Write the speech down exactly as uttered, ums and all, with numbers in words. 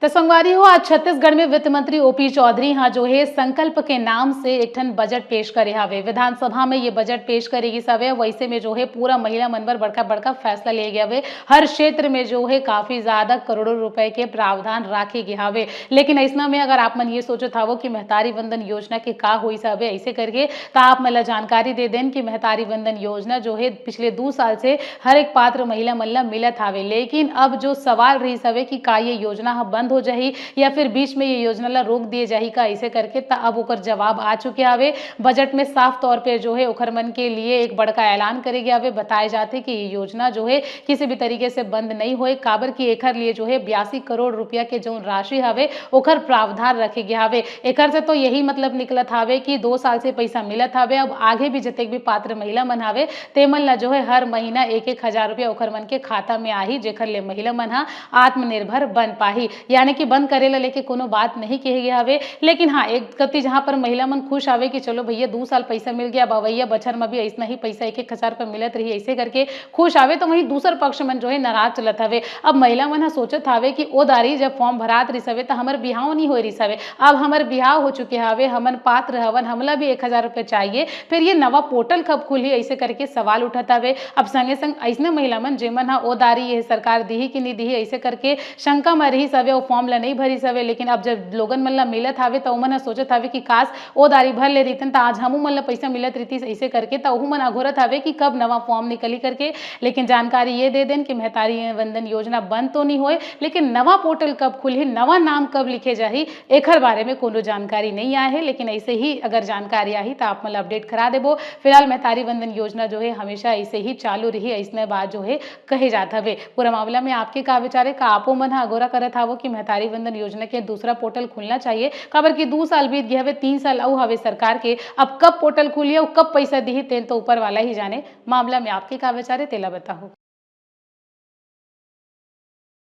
तो संगवारी हो, आज छत्तीसगढ़ में वित्त मंत्री ओपी चौधरी हा जो है संकल्प के नाम से एक ठन बजट पेश करे हवे। विधानसभा में ये बजट पेश करे गिस हवे। वैसे में जो है पूरा महिला मन बर बड़का बड़का फैसला ले गया हवे। हर क्षेत्र में जो है काफी ज्यादा करोड़ों रुपए के प्रावधान राखे गए हवे। लेकिन ऐसना में अगर आप मन ये सोचत हवो कि महतारी वंदन योजना के का होइस हवे ऐसे करके, तो आप मन ला जानकारी दे देन कि महतारी वंदन योजना जो है पिछले दो साल से हर एक पात्र महिला मन ला मिलत हवे। लेकिन अब जो सवाल रहिस हवे कि का ये योजना ह बंद हो जाही या फिर बीच में ये योजना ला रोक दिए जाही का, ऐसे करके, त अब ओकर जवाब आ चुके हवे। बजट में साफ तौर पे जो है ओखर मन के लिए एक बड़का ऐलान करे गया हवे। बताए जाथे कि ये योजना जो है किसी भी तरीके से बंद नहीं होए, काबर कि एखर लिए जो है बयासी करोड़ रुपया के जौन राशि हवे ओखर प्रावधान रखे गया हवे। एखर से तो यही मतलब निकलत हवे कि दो साल से पैसा मिलत हवे, अब आगे भी जतेक भी पात्र महिला मन हवे तेमन ला जो है हर महीना एक एक हजार रुपया ओखर मन के खाता में आही, जेखर ले महिला मन ह आत्मनिर्भर बन पाही। यानी कि बंद करे ला लेके कोनो बात नहीं कहे गए हवे। लेकिन हाँ, एक कति जहाँ पर महिला मन खुश हवे कि चलो भैया, दो साल पैसा मिल गया, अब अवैया बछर में भी ऐसना ही पैसा एक एक हजार रुपया मिलत रही, ऐसे करके खुश हवे, तो वहीं दूसर पक्ष मन जो है नाराज चलत हवे। अब महिला मन ह सोचत हवे कि ओ दारी जब फॉर्म भरात रिस हवे, त हमर बिहाव नहीं होए रिस हवे, अब हमर बिहाव हो चुके हवे, हमन पात्र हवन, हमला भी एक हजार रुपया चाहिए, फिर ये नवा पोर्टल कब खुलही, ऐसे करके सवाल उठत हवे। अब संगे संग ऐसने महिला मन, जेमन ह ओ दारी ये सरकार दिही कि नहीं दिही, ऐसे करके शंका म रहिस हवे, ओ फॉर्म ला नहीं भरिस हवे, लेकिन अब जब लोगन मन ला मिलत हवे, त ओमन ह सोचत हवे कि काश ओ दारी भर ले रहितन, त आज हमू मन ला पैसा मिलत रहितिस, ऐसे करके। त ओहू मन अघोरत हवे कि कब नवा फॉर्म निकली करके। लेकिन जानकारी ये दे देन कि महतारी वंदन योजना बंद तो नहीं होए, लेकिन नवा पोर्टल कब खुलही, नवा नाम कब लिखे जाही, एखर बारे में कोनो जानकारी नहीं आए हे। लेकिन ऐसे ही अगर जानकारी आही, त आप मन ला अपडेट करा देबो। फिलहाल महतारी वंदन योजना जो है हमेशा ऐसे ही चालू रही, ऐसने बात जो है कहे जात हवे। पूरा मामला में आपके का विचार हे? का आपो मन ह अगोरा करत हावो कि महतारी वंदन योजना के दूसरा पोर्टल खुलना चाहिए? काबर कि दू साल बीत गए हवे, तीन साल अउ हवे सरकार के, अब कब पोर्टल खुली अउ कब पैसा दिही, तेन तो ऊपर वाला ही जाने। मामला में आपके का विचार हे, तेला बताओ।